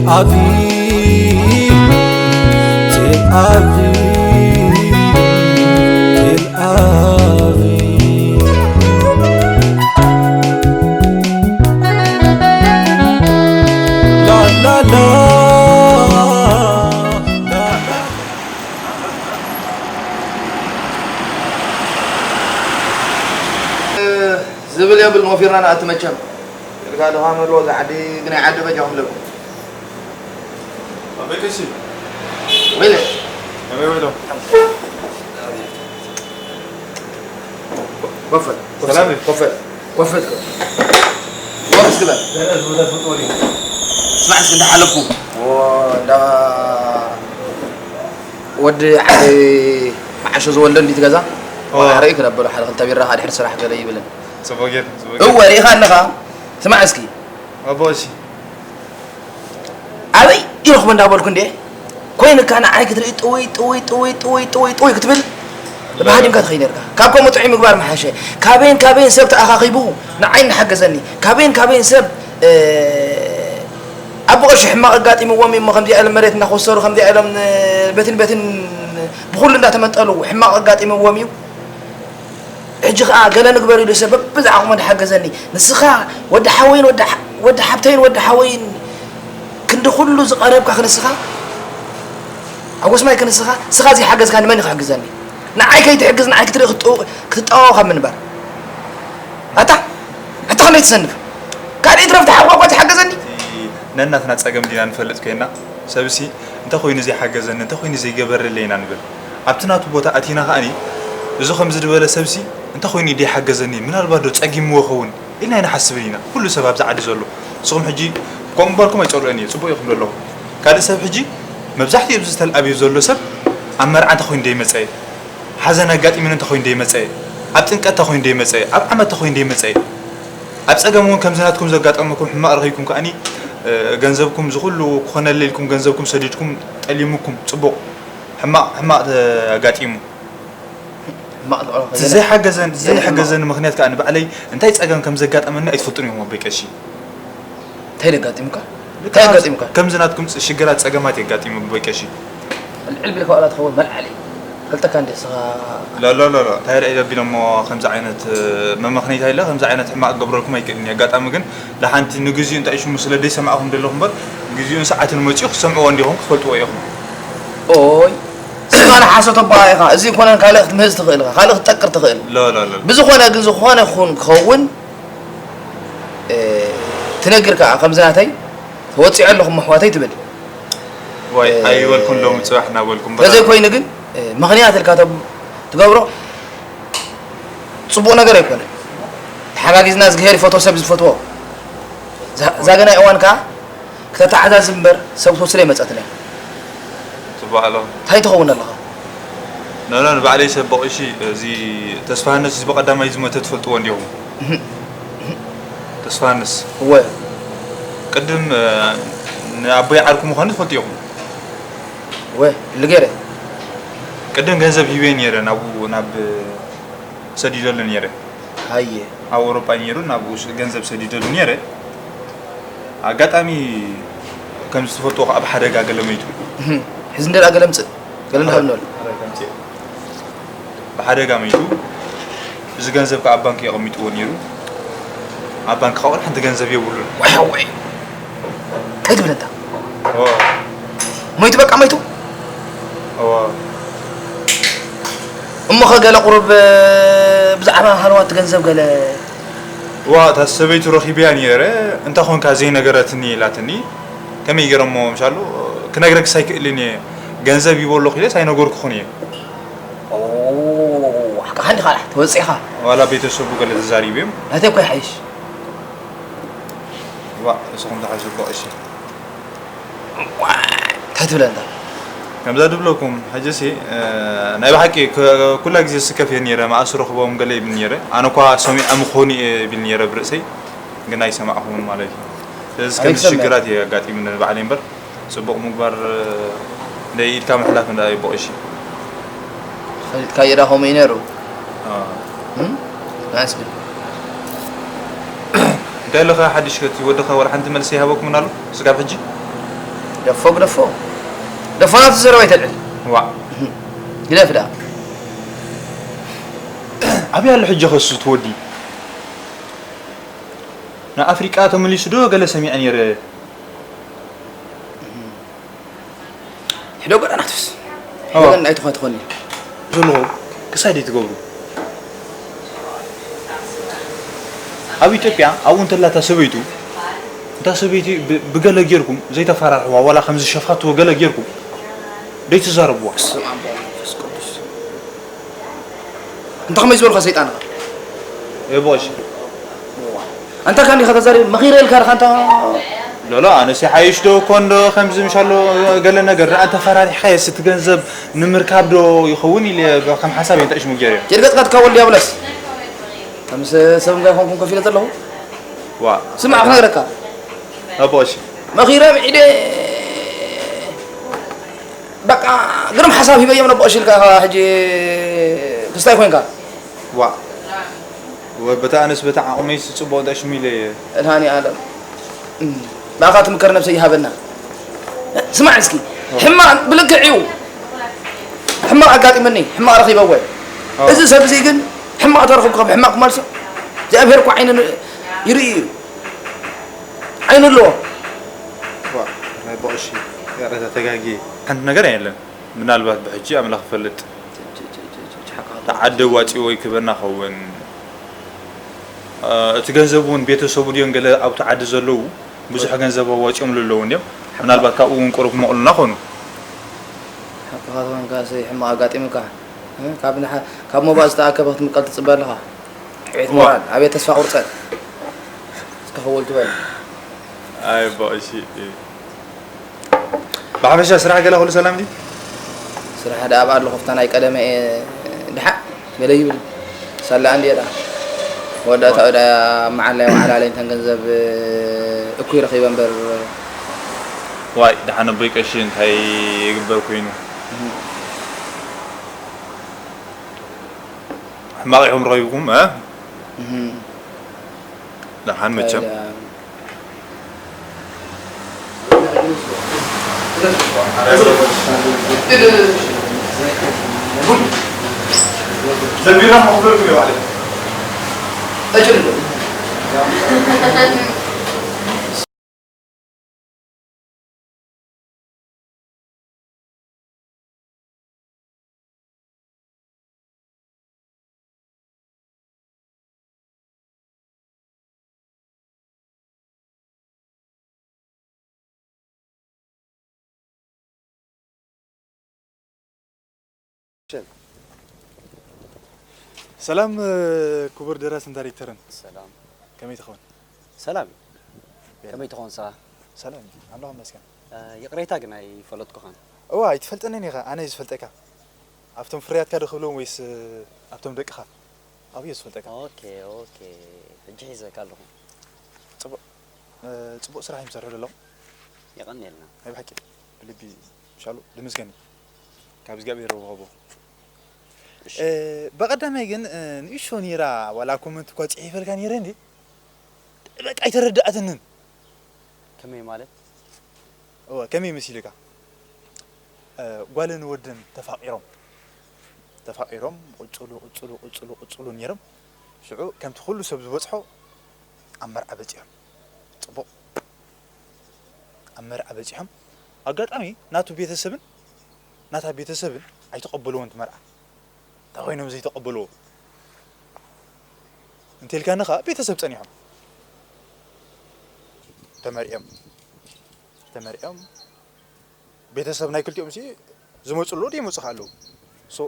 Aviv, Tel Aviv, Tel Aviv. La, la, la, la, la. ዝብል የብል፣ ሞፊርና ንኣቲ መቸም። ኢልካ ድኻም ኣለዎ፣ እዛ ዓዲ ግናይ ዓዲ በጃኹም ኣለኩም። ኣበይ ቀሺ? ወይለ። ኣበይ ወይሎ? ኮፈል። ሰላም እዩ። ኮፈል። ኮፈል። ኮፈል እስኪ በል። ስማዕ እስኪ እንዳሓለፍኩ። ወ-፣ እንዳ ወዲ ዓበይ መዓሾ ዝወልደ እንዲት ገዛ? ኦ። ቆልዓ ርእዩ ክነበሎ ሓደ ክልተ ቢራ፣ ድሕሪ ስራሕ ገለ ይብልን። ጽቡቅ ጌር፣ ጽቡቅ ጌር። እወ፣ ርኢኻ ኣለኻ? ስማዕ እስኪ። ኣቦ፣ እሺ። ኣበይ ይረኽቦ እንዳበልኩ እንዴ? ኮይንካ ንዓይ ክትርኢ ጥውይ፣ ጥውይ፣ ጥውይ ክትብል ብሃዲምካ ትኸይድ ነርካ። ካብ ከምኡ ጥዑይ ምግባር ምሓሸ። ካበይን ካበይን ሰብ ተኣኻኺቡ ንዓይ እናሓገዘኒ። ካበይን ካበይን ሰብ፣ እ፣ ኣብ ብቐሺ ሕማቕ ኣጋጢምዎም እዩ እሞ ከምዚኣ ኢሎም መሬት እናኾሰሩ፣ ከምዚኣ ኢሎም ን-፣ በትን በትን ብኹሉ እንዳተመንጠሉ ሕማቕ ኣጋጢምዎም እዩ። ሕጂ ኸኣ ገለ ንግበር ኢሉ ሰብ በብዝዓቕሙ እንዳሓገዘኒ። ንስኻ ወዲ ሓወይን ወዲ ሓ-፣ ወዲ ሓብተይን ወዲ ሓወይን ክንዲ ኩሉ ዝቐረብካ ክንስኻ፣ ሓጎስ ማይ ክንስኻ፣ ስኻ ዘይሓገዝካኒ መን እዩ ክሕግዘኒ? ንዓይ ከይትሕግዝ፣ ንዓይ ክትርኢ ክትጠው-፣ ክትጠዋወ ካብ ምንባር። ኣታ፣ ኣታ ከመይ ትሰንፍ? ካልእ ይትረፍ፣ ተሓቋቋ ትሓገዘኒ? እቲ ነናትና ጸገም ዲና ንፈልጥ ኮይና፣ ሰብሲ እንተ ኾይኑ ዘይሓገዘኒ፣ እንተ ኾይኑ ዘይገበረለይ ኢና ንብል። ኣብቲ ናቱ ቦታ ኣቲና ከኣኒ፣ እዚ ከምዚ ዝበለ ሰብሲ እንተ ኾይኑ ደይሓገዘኒ፣ ምናልባት ዶ ጸጊምዎ ኸውን ኢልና ኣይንሓስብን ኢና። ኩሉ ሰብ ኣብዚ ዓዲ ዘሎ። ንስኹም ሕጂ ከምኡ ምባልኩም ኣይጸልኦን እየ፣ ጽቡቕ ኢኹም ዘለኹም። ካልእ ሰብ ሕጂ መብዛሕትኡ ኣብዚ ተል ኣቪቭ ዘሎ ሰብ ኣብ መርዓ እንተ ኾይኑ ደይመጸ፣ ሓዘን ኣጋጢሙኒ እንተ ኾይኑ ደይመጸ፣ ኣብ ጥምቀት እንተ ኾይኑ ደይመጸ፣ ኣብ ዓመት እንተ ኾይኑ ደይመጸ፣ ኣብ ጸገም እውን ከምዚ ናትኩም ዘጋጠመኩም ሕማቕ ረኺብኩም ከኣኒ፣ እ፣ ገንዘብኩም ዝኹሉ ክኾነለይ ኢልኩም ገንዘብኩም ሰዲድኩም ጠሊሙኩም፣ ጽቡቕ። ሕማቕ፣ ሕማቕ ኣጋጢሙ። ሕማቕ ልዕሎ እቲ ከዘነ ዘይሓገዘን፣ እቲ ዘይሓገዘኒ ምኽንያት ከኣ ንባዕለይ እንታይ ጸገም ከም ዘጋጠመኒ ኣይትፈልጡን ኢኹም ኣቦይ ቀሺ። እንታይ ደጋጢሙካ? እንታይ ኣጋጢሙካ? ከምዚ ናትኩም ፅ-፣ ሽግራት ጸገማት የጋጢሙ ኣቦይ ቀሺ። ልዕል ቢልካ ዋላ ትኸውን መልዓሊ። ፈልጠካ እንዴ ስኻ? ሎ፣ ሎ፣ ሎ፣ ሎ። እንታይ ርኣይ ኣቢሎሞ ከምዚ ዓይነት፣ እ፣ መመኽነይታ ኢለ ከምዚ ዓይነት ሕማቕ ክገብረልኩም ኣይክእልን እየ። ኣጋጣሚ ግን ለሓንቲ ንግዚኡ እንታይ ሽሙ ስለ ደይሰማዕኹም ደለኹም እምበር፣ ግዚኡን ሰዓትን መጺኡ ክትሰምዕዎ እንዲኹም ክትፈልጥዎ ኢኹም። ኦይ፣ ስኻ ንሓሶት ኣባ ኢኻ። እዚ ይኮነን ካልእ ክትምህዝ ትኽእል ኢኻ። ካልእ ክትጠቅር ትኽእል። ሎ፣ ሎ፣ ሎ፣ ሎ። ብዝኾነ ግን ዝኾነ ይኹን ክኸውን፣ እ፣ ትነግር ከኣ ከምዚ ናተይ ተወጺዐ ኣለኹ እሞ ኣሕዋተይ ትብል። ዋይ፣ እ፣ ኣይበልኩን ሎሚ ጽባሕ እናበልኩ እምበር። ተዘይኮይኑ ግን፣ እ፣ ምኽንያት ኢልካ ተብ-፣ ትገብሮ ጽቡቕ ነገር ኣይኮነን። ተሓጋጊዝና እዝግሄር ይፈትዎ ሰብ ዝፈትዎ። ዛ-፣ ዛገናይ እዋን ከኣ ክተተሓዛዝብ እምበር ሰብ ክትወስድ ኣይመጸትን እያ። ጽቡቕ ኣሎ። እንታይ ትኸውን ኣለኻ? ኖ፣ ኖ፣ ንባዕለይ ሰብ በቒሺ፣ እዚ ተስፋሃንስ እዚ ብቐዳማይ ዝሞተ ትፈልጥዎ እንዲኹም? እህ። ተስፋሃንስ። እወ። ቅድም፣ እ፣ ንኣቦይ ዓርኩ ምዃኑ ትፈልጡ ኢኹም? እወ፣ ልገረ። ቅድም ገንዘብ ሂበዮ ነይረ፣ ናብኡ፣ ናብ ሰዲደሉ ነይረ። ሃየ። ኣብ ኣውሮጳ ነይሩ፣ ናብኡ ስ-፣ ገንዘብ ሰዲደሉ ነይረ። ኣጋጣሚ፣ ከምዚ ትፈልጥዎ፣ ኣብ ሓደጋ ገለ መይቱ። እህ። ሕዚ እንደ ገለ ምጽእ፣ ገለ እንዳሃብ ንበል። ኣረ፣ ከምጽእ። ብሓደጋ መይቱ። እዚ ገንዘብ ከኣ ኣብ ባንክ የቐሚጥዎ ነይሩ። ኣብ ባንክ ከኣ ወላ ሓንቲ ገንዘብ የብሉን። ዋይ ሓወይ። እንታይ ትብል እንታ? እወ። መይቱ በቃ መይቱ? እወ። እሞ ኸ ገለ ቁሩብ ብዛዕባ ሃለዋት ገንዘብ ገለ? እዋ፣ እታ ሰበይቱ ረኺበያ ነይረ። እንተ ኾንካ ዘይነገረትኒ ኢላትኒ። ከመይ ገይረ እሞ ምሻሉ ክነግረክስ ኣይክእልን እየ። ገንዘብ ይበሎ ኪለስ ኣይነገርኩኹን እየ። ኦ፣ ሓቅኻ እንዲኻ ትወጽእ ኢኻ። ዋላ ቤተሰቡ ገለ ተዛሪቡ እዮም። ናተይ እኮ ይሓይሽ። ዋ፣ እስኹም ተሓስብዎ፣ እሺ። ዋ፣ እንታይ ትብለና? ከምዛ ድብለኩም፣ ሕጂሲ፣ እ፣ ናይ ብሓቂ ክ-፣ ኩላ ግዜ ስከፍ እየ ነይረ፣ መኣስ ረኽቦም ገለ ይብል ነይረ። ኣነ እኳ ሰሚዖም ክኾኑ እየ ይብል ነይረ ብርእሰይ፣ ግን ኣይሰማዕኹምን ማለት እዩ። ስለዚ ኣበይ ከምዚ ትሰምዕ? ሽግራት እየ ኣጋጢሙኒ ንባዕለይ እምበር፣ ጽቡቕ ምግባር፣ እ፣ ደይ ኢድካ ምሕላፍ እንዳ ይቦቕ እሺ። ፈሊጥካዮ ዳ ከምኡ እዩ ነይሩ? ኣዎ። እም? ናይስ ግን። እንታይ ኣለኻ ሓድሽ ከቲ ወድኻ ዋላ ሓንቲ መልሲ ይሃበኩምን ኣሎ? ስጋብ ሕጂ? ደፎ ግደፎ። ደፎ ናቱ ዘረባ ይተልዕል። ዋእ። ግደፍ ደኣ። ኣበይ ኣሎ ሕጂ ኸሱ እቲ ወዲ? ንኣፍሪቃ ተመሊሱ ዶ ገለ ሰሚዐ ነይረ። ሕደጎ ደኣ ናቱስ። ኣዋ። ሕደጎ ኣይትኾን ትኾኒ። ዘለኹ ክሳይ ደይ ትገብሩ። ኣብ ኢትዮጵያ ኣብኡ እንተላ እታ ሰበይቱ፣ እታ ሰበይቲ ብ-፣ ብገለ ጌርኩም ዘይተፈራርሕዋ፣ ዋላ ከምዚ ሸፋትዎ ገለ ጌርኩም ደይ ትዛረብዋ። በስመ ኣብ ወወልድ ወመንፈስ ቅዱስ። እንተ ኸመይ ዝበልካ ሰይጣን ኢኻ? የቦሽ። ኣንታ ካን ዲኻ ተዛሪብ መኺረ ኢልካ ዲኻ ኣንታ? ሎሎ ኣነስ ሓይሽ ዶ እኮ እንዶ ከምዚ ምሻሎ ገለ ነገር ደኣ ተፈራሪሕካ የስ እቲ ገንዘብ ንምርካብ ዶ ይኸውን ኢለ ከም ሓሳብ እየ ተእሽሙ ገይረ። ጀርገጽካ ትካወል ዲያብለስ። ከምስ ሰብ እንታይ ኾንኩም ከፊለ ዘለኹ? ዋ። ስማዕ ክነግረካ። ኣቦሽ። መኺረ ብዒደ በቃ ግርም ሓሳብ ሂበዮም ነቦ እሺ ኢልካ ኢኻ ሕጂ ክስታይ ኮይንካ። ዋ። ወ-፣ በታ ኣነስ በታ ዓቕመይስ ጽቡቕ እንታይ ሽሙ ኢለ እየ። መድሃኒ ኣለም። እም፣ ብኣኻ ትምከር ነብሰይ ይሃበና። ስማዕ እስኪ፣ ሕማቕ ብልክዕ እዩ። ሕማቕ ኣጋጢመኒ፣ ሕማቕ ረኺበ እወ። ኣዎ። እዚ ሰብ እዚ ግን ሕማቕ ተረኽብኩ ካብ ሕማቕ ክመልሶ እግዚኣብሔር እኮ ዓይኒ ን-፣ ይርኢ እዩ። ዓይኒ ኣለዎ። ዋ፣ ናይ ብቕሺ፣ ያረታ ተጋጊ። ሓንቲ ነገር የለን። ምናልባት ብሕጂ ኣምላኽ ይፈልጥ። ተዓደ ዋጺኡ ወይ ክበና ኸውን። እ፣ እቲ ገንዘብ እውን ቤተሰቡ ድዮም ገለ ኣብቲ ዓዲ ዘለዉ ብዙሕ ገንዘብ ኣዋጺኦም ዘለዉ እንድዮም። ምናልባት ካብኡ እውን ቁሩብ ክመቕሉና ኾኑ። ሓቅኻ ተኾንካ ሰይ ሕማቕ ኣጋጢሙካ። እ፣ ካብ ንሓ-፣ ካብ ሞባእ ዝተኣከበ ክትምቀል ትጽበ ኣለኻ። ዕቤት ዋ። ሞራል፣ ኣቤት ተስፋ ቁርጸት። እስከ ኸወል ትበል። ኣይ፣ ባ፣ እሺ፣ እ። ብሓፈሻ ስራሕ ገለ ኩሉ ሰላም ድዩ? ስራሕ ደኣ ኣብ ኣሎ ኮፍታ ናይ ቀደመ እየ ድሓ ገለ ይብል። ሳላ እንድየ ደኣ። ወዳእታ ወዳ መዓላይ መዓላለይ እንተን ገንዘብ እኩይ ረኺበ እምበር። ዋይ፣ ደሓን ኣቦይ ቀሺ እንታይ ይግበር ኮይኑ? እህ። ሕማቕ ኢኹም ረኺብኩም፣ እ? እህ። ደሓን መቸም። እንታይ ደኣ? ሰላም፣ ክቡር ደራስን ዳይሬክተርን። ሰላም። ከመይ ትኸውን? ሰላም እዩ። ከመይ ትኸውን ንስኻ? ሰላም እዩ። ኣምላኽ ይመስገን። እ፣ ይቕሬታ ግን ኣይፈለጥኩኻን። እዋ፣ ኣይትፈልጠንን ኢኻ፣ ኣነ እየ ዝፈልጠካ። ኣብቶም ፍርያትካ ዶ ክብሎም ወይስ ኣብቶም ደቅኻ? ኣብዮ ዝፈልጠካ። ኦኬ፣ ኦኬ። ሕጂ ሒዘካ ኣለኹ። ጽቡቕ፣ እ፣ ጽቡቕ ስራሕ እዮም ዝሰርሑ ዘለዉ። የቐንየልና። ናይ ብሓቂ ብልቢ ሻሉ ልምስገን እዩ። ካብ እግዚኣብሔር ረኸቦ። እሺ። እ፣ በቐዳማይ ግን፣ እ፣ ንእሽቶ ነይራ ዋላ ኮመንት እኳ ጽሒፈልካ ነይረ እንዲ። በቃ ኣይተረዳእትንን። ከመይ ማለት? እወ፣ ከመይ መሲልካ? እ፣ ጓልን ወድን ተፋቒሮም፣ ተፋቒሮም፣ ቅጽሉ፣ ቅጽሉ፣ ቅጽሉ፣ ቅጽሉ ነይሮም። ሽዑ ከምቲ ኩሉ ሰብ ዝበጽሖ ኣብ መርዓ በጺሖም። ጽቡቕ። ኣብ መርዓ በጺሖም። ኣጋጣሚ ናቱ ቤተሰብን ናታ ቤተሰብን ኣይተቐበልዎን እቲ መርዓ። እንታይ ኮይኖም ዘይተቐበልዎ? እንተኢልካኒ ኸኣ ቤተሰብ ጸኒሖም። ተመርዕዮም። ተመርዕዮም። ቤተሰብ ናይ ክልቲኦም ሲ ዝመጹ ኣለዉ፣ ዘይመጹ ከኣ ኣለዉ። ሶ፣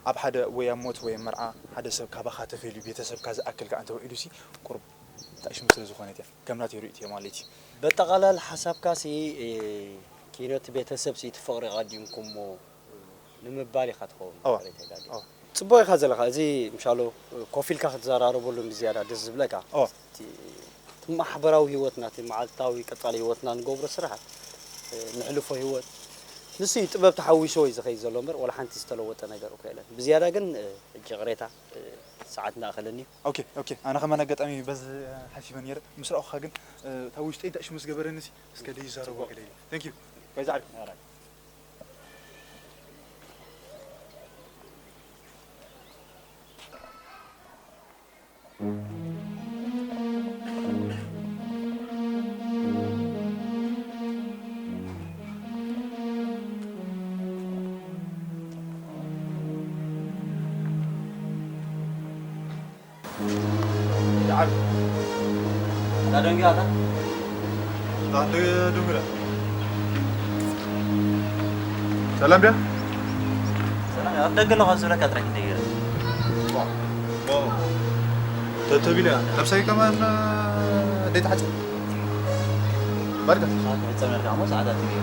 ኣብ ሓደ ወይ ኣብ ሞት ወይ ኣብ መርዓ ሓደ ሰብ ካባኻ ተፈልዩ ቤተሰብካ ዝኣክል ከኣ እንተውዒሉ ሲ ቁሩብ ታእሽሙ ስለ ዝኾነት እያ። ከም ናተይ ርእይቶ ማለት እዩ። በጠቓላል ሓሳብካ ሲ፣ እ፣ ኪኖ እቲ ቤተሰብ ሲ እቲ ፍቕሪ ቀዲምኩሞ ንምባል ኢኻ ትኸውን። እዋ። ይቕሬታ ይጋዲ። እዋ። ጽቡቕ ኢኻ ዘለኻ። እዚ ምሻሎ ኮፍ ኢልካ ክትዘራረበሉ ብዝያዳ ደስ ዝብለካ። እዋ። እቲ፣ እቲ ማሕበራዊ ህይወትና፣ እቲ መዓልታዊ ቀጻሊ ህይወትና ንገብሮ ስራሓት፣ እ፣ ንሕልፎ ህይወት፣ ንሱ እዩ ጥበብ ተሓዊስዎ እዩ ዝኸይድ ዘሎ እምበር፣ ዋላ ሓንቲ ዝተለወጠ ነገር እኮ የለን። ብዝያዳ ግን፣ እ፣ ሕጂ ይቕሬታ፣ እ፣ ሰዓት እንዳኣኸለኒ እዩ። ኦኬ፣ ኦኬ። ኣነ ከማን ኣጋጣሚ በዚ፣ እ፣ ሓሲበ ነይረ። ምስ ረኣኹኻ ግን፣ እ፣ እታ ውሽጠይ እንታይ ሽሙ ዝገበረኒ ሲ፣ እስከ ደይዛረቦ ጽቡቕ። ገለ ኢለ። Thank you። ወይ ዛዕርኩ። ሰላም ድያ? ሰላም፣ ኣብ ደገ ኣለኹ ዝብለካ ጥራሕ ክንደይ ገይረ። ተተቢለ እያ። ነብሳይ ከማን ደይ ተሓጽብ። ባርካ። ሰዓት ሕጸብ ነርካ እሞ ሰዓታት እዩ።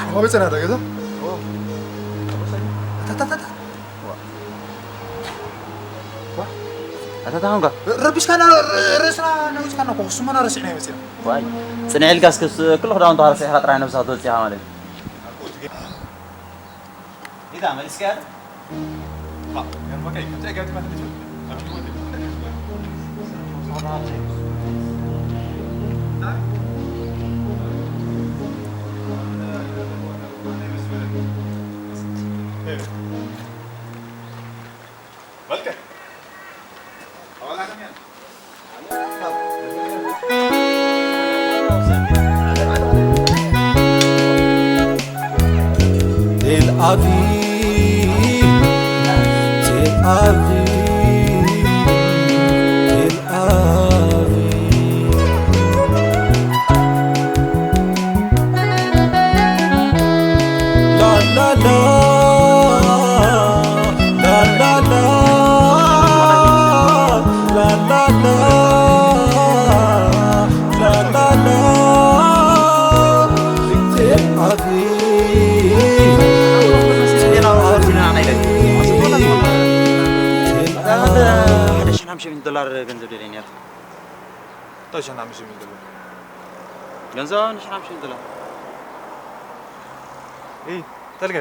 እሞ በጸና ዶ ገዛ? ታታታታ። ኣታ ታሁንካ? ረቢሽካና፣ ርእስና ነዊጽካና እኮ፣ ክስሙና ረሲዕና ይመጽእ። ዋይ፣ ጽንዕ ኢልካ እስከ ስ-፣ ኩሉ ክዳውንትኻ ረሲዕካ ጥራይ ነብስኻ ትወጽእ ኢኻ ማለት እዩ። ኢታ መሊስካያ? تل أبيب، تل أبيب، تل أبيب. لا، لا، لا. لا، لا، لا. لا، لا، لا. لا، لا، لا. تل أبيب. تل أبيب. ሓደ ሽሕን ሓምሽን ሚእቲ ዶላር ገንዘብ ደልየ ነይረ። እንታይ ሽሕን ሓምሽን ሚእቲ ዶላር? ገንዘብ ሽሕን ሓምሽን ሚእቲ ዶላር። እይ፣ ተልከ?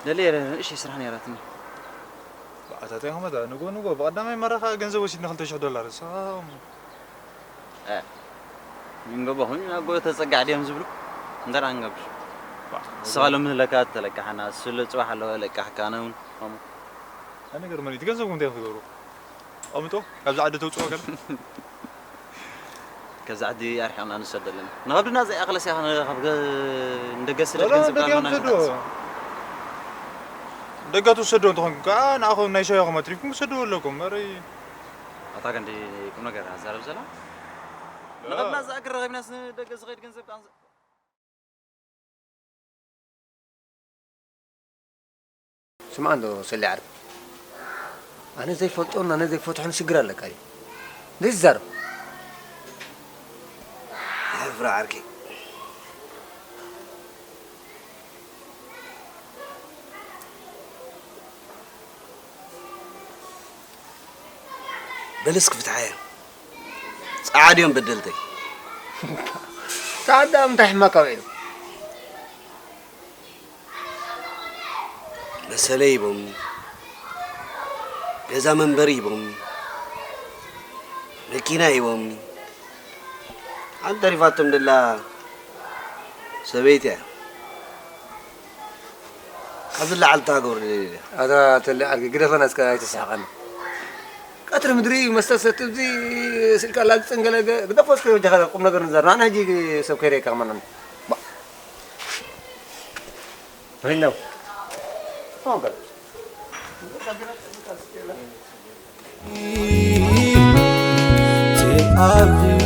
ደልየ ንእሽተይ ስራሕ ነይራትኒ። ባዕታተይ ከመታ ንጎ ንጎ ብቐዳማይ መራኻ ገንዘብ ወሲድና ክልተ ሽሕ ዶላር። ንስኻ እ፣ ምንገቦኹም ናብ ጎ ተጸጋዕ ድዮም ዝብሉ? እንደራ ንገብር። ንስኻ ሎሚ ለካ ተለቃሓና፣ ስለ ጽባሕ ኣለወ ለቃሕካ፣ ኣነ እውን ከምኡ። ኣነ ገርመኒ፣ እቲ ገንዘብኩም እንታይ ኢኹም ትገብሩ? ኣምጦ፣ ካብዚ ዓዲ ተውፅኦ ገለ? ከዛ ዓዲ ኣርሒቕና ንሰዶ ኣለና። ንኸብድና ዘይኣኽለስ ኢኻ ን-፣ ካብ ገ-፣ ንደገ ስደድ ላ፣ ላ፣ ገንዘብ ደገ ኣለና ትሰዶ። ንብላስ። ደገ ትሰዶ እንተኾንኩም ከዓ ንኣኹም ናይ ሻሂኹም ኣትሪፍኩም ትሰድዎ ኣለኩም። መረይ። ኣታ ክንዲ ቁም ነገር ኣዛረብ ዘላ። ላ። ንኸብድና ዝኣክል ረኺብናስ ንደገ ዝኸይድ ገንዘብ ከዓ ስምዓ እንዶ ሰሌ ዓርቢ፣ ኣነ ዘይፈልጦን ኣነ ዘይፈትሖን ሽግር ኣለካ ድዩ? ዘይትዛረብ። ሕፍራ ዓርከይ። በል እስኪ ፍትሓያ። ጸዓዱ እዮም በደልተይ። ጸዓዱ እንታይ ሕማቅ ኣውዒሉ? መሰለ ሂቦም፣ ገዛ መንበሪ ሂቦም፣ መኪና ሂቦም፣ ሓንቲ ተሪፋቶም ደላ ሰበይቲ እያ። ካብዚ ላዕሊ ተሃገሩ ደልየ። ኣታ ተለ ዓርኪ ግደፈና እስከ ኣይተስሕቐና። ቀትሪ ምድሪ መስተ ሰቲ እዚ ስልካ ላግጽን ገለ ገ-፣ ግደፎ እስከ ወጃኻ ቁም ነገር ንዛር። ንዓና ሕጂ ሰብ ከይረእካ ከማና። ባ-፣ ሪነው። ኦንከል። تل أبيب،